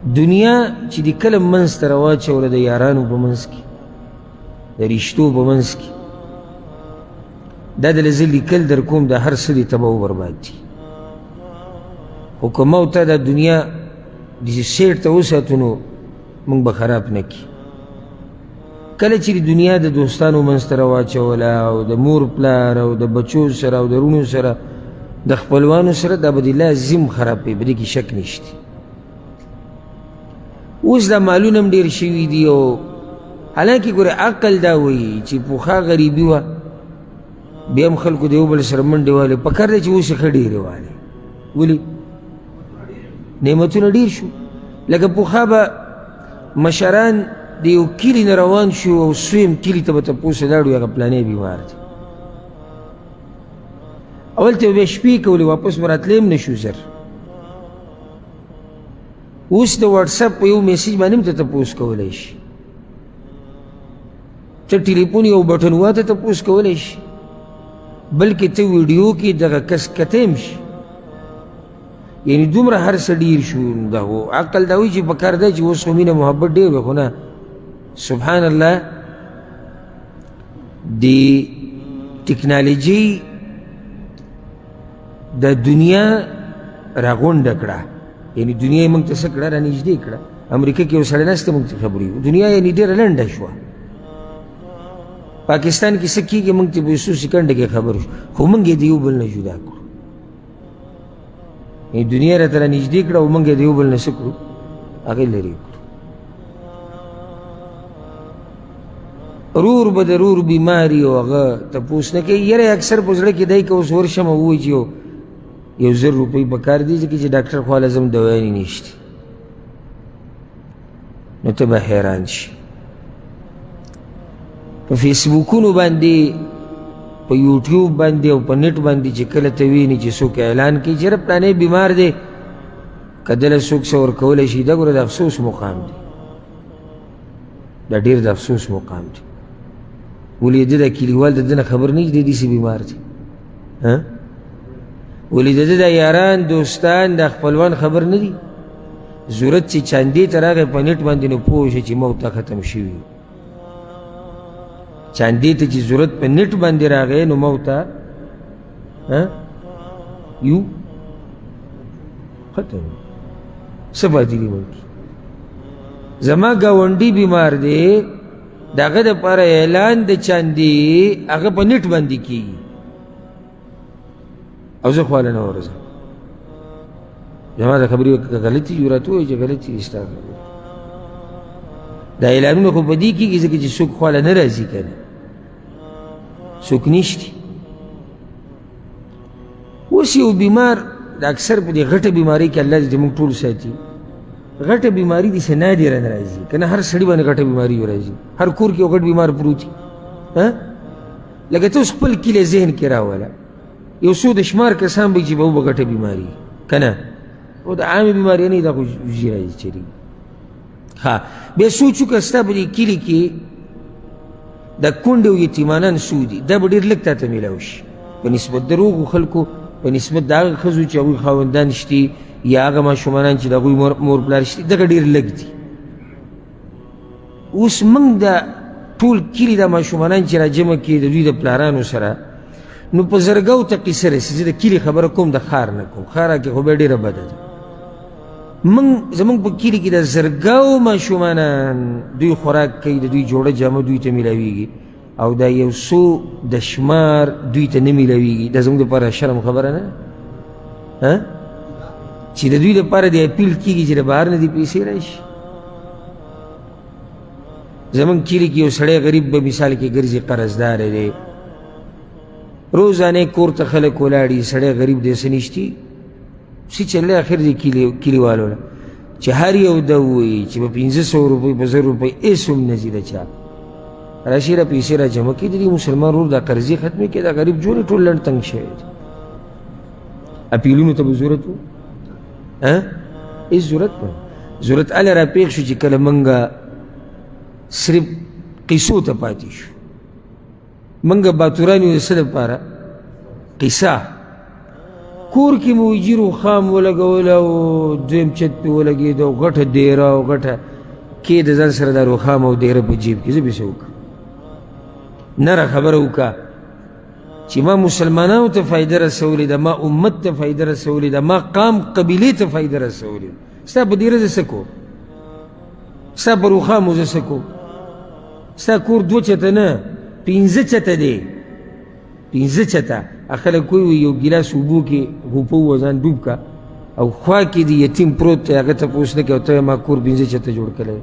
دنیا چې د کله منځ ته راواچوله، د یارانو په منځ کې، د رشتو په منځ کې، دا د زه لیکل در کوم، د هر څه دې تباه و برباد دي. خو که ما او تا دا دنیا داسې سیټ ته وساتو نو موږ به خراب نه کړي. کله چې د دنیا د دوستانو منځ ته راواچوله او د مور پلار او د بچو سره او د وروڼو سره د خپلوانو سره، دا به دې لازم خراب وي، په دې کې شک نشته. اوس دا مالونه هم ډېر شوي دي، او حالانکه ګوره عقل دا وایي چې پخوا غریبي وه، بیا هم خلکو د یو بل سره منډې والې. پکار دی چې اوس یې ښه ډېرې والې. ولې نعمتونه ډېر شو؟ لکه پخوا به مشران د یو کلي نه روان شو او سویم کلي ته به تپوس لاړو، هغه پلانی بیمار دی. اول ته به شپې کولې، واپس به راتلی هم نه شو زر. اوس د واټساپ په یو میسج باندې هم ته تپوس کولی شي، ته ټلیفون یو بټن واته تپوس کولی شي، بلکې ته ویډیو کې دغه کس کتی هم شي. یعنی دومره هر څه ډېر شو. دا خو عقل دا وایي چې پکار دی چې اوس خو مینه محبت ډېر وي، خو نه، سبحان الله، د ټکنالوجي د دنیا راغونډه کړه، یعنی دنیا یې موږ ته څه کړه، رانږدې کړه. امریکا کې یو سړی ناست دی، موږ ته خبرې، دنیا یعنی ډېره لنډه شوه. پاکستان کې څه کېږي موږ ته په څو سیکنډه کې خبر شو، خو موږ یې د یو بل نه جدا کړو. یعنی دنیا راته رانږدې کړه او موږ یې د یو بل نه څه کړو، هغې لرې کړو. رور به د رور بیماري او هغه تپوس نه کوي. یاره اکثر په زړه کې دی که اوس ورشم او ووایي چې یو 1000 روپۍ پکار دي، ځکه چې ډاکټر خواله ځم دوایانې نشته، نو ته به حیران شي. په فیسبوکونو باندې، په یوټیوب باندې او په نت باندې چې کله ته وینې چې څوک اعلان کوي چې پلانی بیمار دی، که دله څوک څه ورکولی شي، دا ګوره د افسوس مقام دی، دا ډېر د افسوس مقام دی. ولې د ده کلیوال د ده نه خبر نه چې دی داسې بیمار دی؟ ولې د ده د یاران دوستان د خپلوان خبر نه دي؟ ضرورت چې چاندې ته راغی په نټ باندې نو پوه شي چې موت ختم شوي. چاندې ته چې ضرورت په نټ باندې راغی نو موت یو ختم. څه پاتې دي مونږ؟ زما ګاونډي بیمار دی، د هغه دپاره اعلان د چاندې هغه په نټ باندې کېږي او زه خواله نه ورځم. زما د خبرې که غلطي وي راته ووایي چې غلطي دي ستا خبرې. دا اعلانونه خو په دې کېږي ځکه چې څوک خواله نه راځي، که نه څوک نشتي. اوس یو بیمار د اکثر په دې غټه بیمارۍ کې، الله دې موږ ټول ساتي، غټه بیماري داسې نادره نه راځي، که نه هر سړي باندې غټه بیماري راځي، هر کور کې یو غټ بیمار پروت وي. لکه ته اوس خپل کلی ذهن کې راوله، یو څو د شمار کسان به چې به وبه غټه بیماري، که نه او د عامې بیماري نه، دا خو ژر راځي چېرې. ها بیا سوچ وکړه ستا په دې کلي کې د کونډې او یتیمانان څو دي، دا به ډېر لږ تا ته میلاو شي په نسبت د روغو خلکو، په نسبت د هغه ښځو چې هغوی خاوندان شتي یا هغه ماشومانان چې د هغوی مور پلار شتي، دغه ډېر لږ دي. اوس موږ د ټول کلي دا ماشومانان چې راجمع کړي د دوی د پلارانو سره، نو په زرګاو ته قصه رسي. زه د کلي خبره کوم، د ښار نه کوم، ښار کې خو بیا ډېره بده ده. موږ زموږ په کلي کې د زرګاو ماشومانان دوی خوراک کوي، د دوی جوړه جامه دوی ته میلاویږي، او دا یو څو د شمار دوی ته نه میلاویږي. دا زموږ دپاره شرم خبره نه ده چې د دوی دپاره د اپیل کېږي چې د بهر نه دې پیسې راشي. زموږ کلي کې یو سړی غریب به مثال کې ګرځي، قرضدار دی، روزانه کور ته خلک ولاړي، سړی غریب دی، څه نشتي څه چلی. اخر دې کلیوالو له چې هر یو ده ووایي چې په 500 روپۍ په 1000 روپۍ هېڅ هم نه ځي، د چا راشي را پیسې را جمع کړي، د دې مسلمان ورور دا قرضې ختمې کړي، دا غریب جوړ ټول لنډ تنګ شوی دی. اپیلونو ته به ضرورت و؟ هېڅ ضرورت نه. ضرورت هله راپېښ شو چې کله موږ صرف قصو ته پاتې شو. موږ باتوران یو د څه لپاره؟ قصه. کور کې مو وجي روښام ولګوله او دویم چت پې ولګېده او غټه دیره او غټه کې د ځان سره دا روښام او دیره په جیب کې، زه پې څه وکړم؟ نره خبره وکړه چې ما مسلمانانو ته فایده رسولې ده، ما امت ته فایده رسولې ده، ما قام قبیلې ته فایده رسولې ده. ستا په دیره زه څه کوم؟ ستا په روښامو زه څه کوم؟ ستا کور دوه چته نه، پنځه چته دی، پنځه چته. خلک وایي یو ګیلاس اوبو کې غوپه ووهه، ځان ډوب کړه، او خوا کې دي یتیم پروت دی، هغه تپوس نه کوي، او ته ما کور پنځه چته جوړ کړی.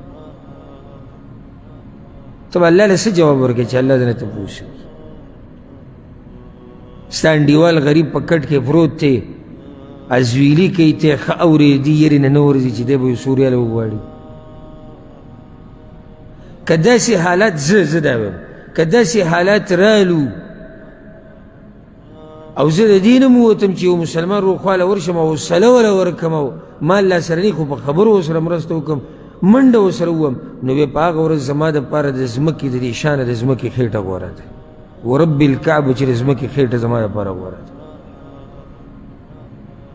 ته به الله له څه جواب ورکړې چې الله دې نه تپوس وکړي؟ ستا انډیوال غریب په کټ کې پروت دی، ازویلي کوي، ته ښه اورېدي، یرې نه نه ورځي چې دی به یو څو ریاله وغواړي. که داسې حالات زه دا وایم، که داسې حالات رالو او زه د دې نه ووتم چې یو مسلمان ورور خواله ورشم او حوصله وله ورکړم او مال لا سره نه، خو په خبرو ورسره مرسته وکړم، منډه ورسره ووهم، نو بیا په هغه ورځ زما دپاره د ځمکې د دې شانه د ځمکې خېټه غوره ده. ورب الکعبه چې د ځمکې خېټه زما دپاره غوره ده،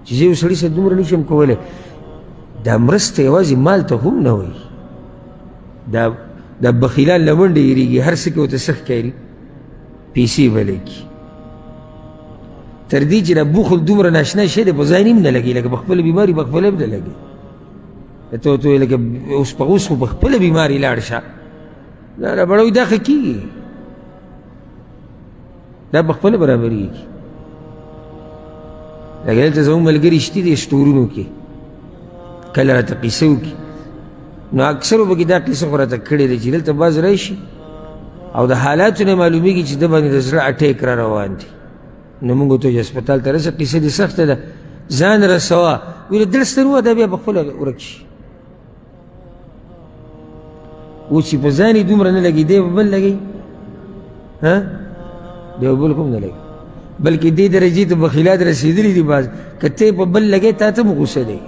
چې زه یو سړي سره دومره نشم کولی. دا مرسته یوازې مال ته هم نه وایي، دا بخیلان له منډې یېرېږي، هر څه کې ورته څه ښکاري، پیسې به لګي. تر دې چې دا بخل دومره ناشنا شی دی، په ځای نیم نه لګي، لکه په خپله بیماري په خپله هم نه لګي. ته ورته وایې لکه اوس په اوس خو په خپله بیماري لاړ شه، دا ربړوي، دا ښه کېږي، دا په خپله برابرېږي. لکه دلته زموږ ملګري شته دي سټورونو کې، کله راته قیصه وکړي، نو اکثرو پکې دا قیصه خو راته کړې ده چې دلته باز راشي او د حالاتو نه معلومیږي چې ده باندې د زړه اټیک را روان دی، نو موږ ورته وایو هسپتال ته رسه، قیصه دې سخته ده، ځان رسوه. ویل درس ته وه، دا بیا په خپله ورک شي. اوس چې په ځان یې دومره نه لګي، دی په بل لګي، ها دی په بل هم نه لګي، بلکې دې درجې ته بخیلات رسېدلي دي بعض، که ته په بل لګې تا ته هم غوسه دی،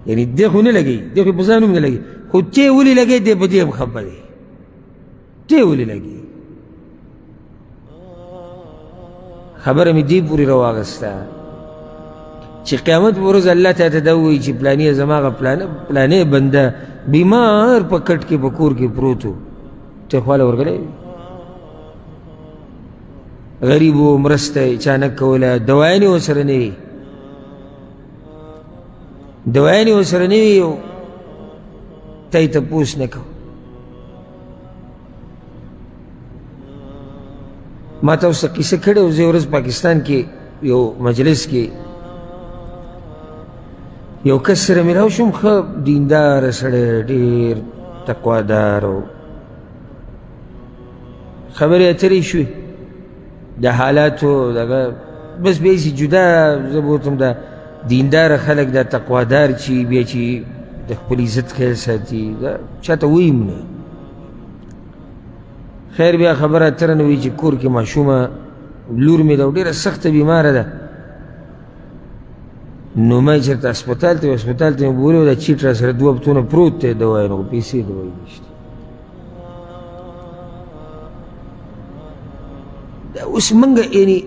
یعنې دی خو نه لګي، دی خو په ځان هم نه لګي، خو ته ولې لګې، دی په دې هم خفه دی، ته ولې لګي. خبره مې دې پورې راواغسته چې قیامت په ورځ الله تعالی ته دا ووایي چې پلانیه زما هغه پلانی بنده بیمار په کټ کې په کور کې پروت و، ته خواله ورغلی، غریب و، مرسته یې چا نه کوله، دوایانې ورسره نه وي، دوایانې ورسره نه وي، ته یې تپوس نه کوه. ما تاسو ته قصه کړې وه، زه یوه ورځ پاکستان کې یو مجلس کې یو کس سره ملاو شوم، ښه دیندار سړی، ډېر تقوادار و، خبرې اترې شوې د حالاتو دغه، بس بیا یې جدا زه بوتم. دا دیندار خلک، دا تقوادار چې بیا چې د خپل عزت خیال ساتي، دا چاته وایي نه. خیر بیا خبره اتره نه وي چې کور کې ماشومه لور مې ده، ډېره سخته بیماره ده، نو ما یې چېرته هسپتال ته، هسپتال ته مې بولی، دا چیټ را سره دوه هفتونه پروت دی، دوا یې نو پیسې دوايي نشته. دا اوس موږ یعنې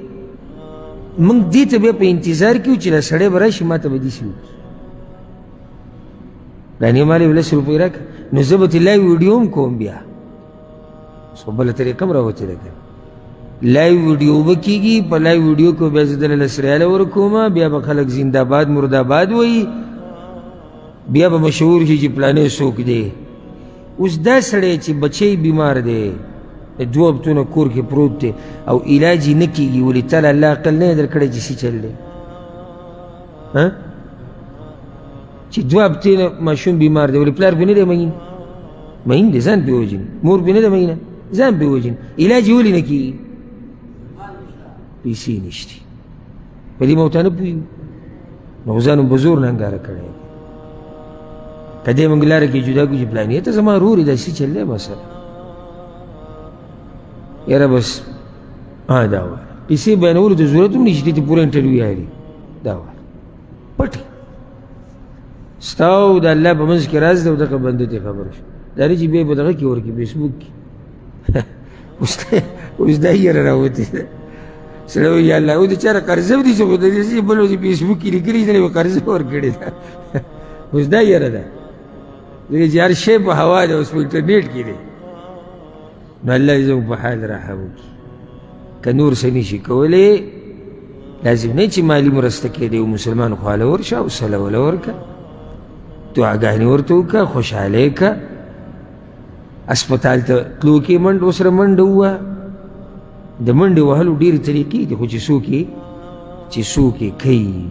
موږ دې ته بیا په انتظار کې یو چې دا سړی به راشي ما ته به داسې وکړي، دا نیمه مالې به لس روپۍ راکړه، نو زه به ترې لایو ویډیو هم کوم. بیا اوس خو بله طریقه هم راوتې ده که لایو ویډیو به کېږي، په لایو ویډیو کې بیا زه دله لس ریاله ورکوم، بیا به خلک زندهباد مرداباد وایي، بیا به مشهور شي چې پلانی څوک دی. اوس دا سړی چې بچی بیمار دی، دوه هفتونه کور کې پروت دی او علاج یې نه کېږي، ولې تا له الله عقل نه دی درکړی چې څه چل دی؟ چې دوه هفتې نه ماشوم بیمار دی، ولې پلار پرې نه دی مین؟ مین دی، ځان پرې وژني، مور پرې نه ده مینه، ځان پرې وژني، علاج یې ولې نه کېږي؟ پیسې نشته. په دې موته نه پوهېږو، نو ځان په زور نه انګاره کړی دی. که دی موږ لاره کې جدا کړو چې پلاني ته زما ورور یې داسې چل دی مثلا، یاره بس ها دا وایه، پیسې بیانولو ته ضرورت هم نشته چې پوره انټرویو یاري، دا وایه پټې ستا او د الله په منځ کې راز دی او دغه بنده ته خبر شو. دا نه چې بیا یې په دغه کې ورکړي فېسبوک کې، اوس دا یې راوتې ده. سړی وایي یا الله، او د چا نه قرضه ودي چې خو د دې بل ورځ فېسبوک کې لیکلي چې یې قرضه ورکړې ده. اوس دا یره ده، ځکه چې هر شی په هوا دی، اوس په انټرنیټ کې دی. نو الله دې زموږ په حال رحم وکړي. که نور څه نه شي کولی، لازم نه چې مالي مرسته کوې، د یو مسلمان خواله ورشه، حوصله وله ورکړه، دعاګانې ورته وکړه، خوشحاله یې کړه. هسپتال ته تلو کې منډه ورسره منډه ووهه. د منډې وهلو ډېرې طریقې دي، خو چې څوک یې کوي.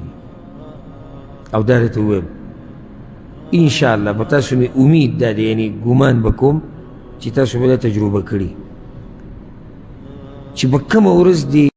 او دا درته ووایم، انشاءالله په تاسو مې امید دا دی، یعنې ګمان به کوم چې تاسو به دا تجربه کړي چې په کومه ورځ دې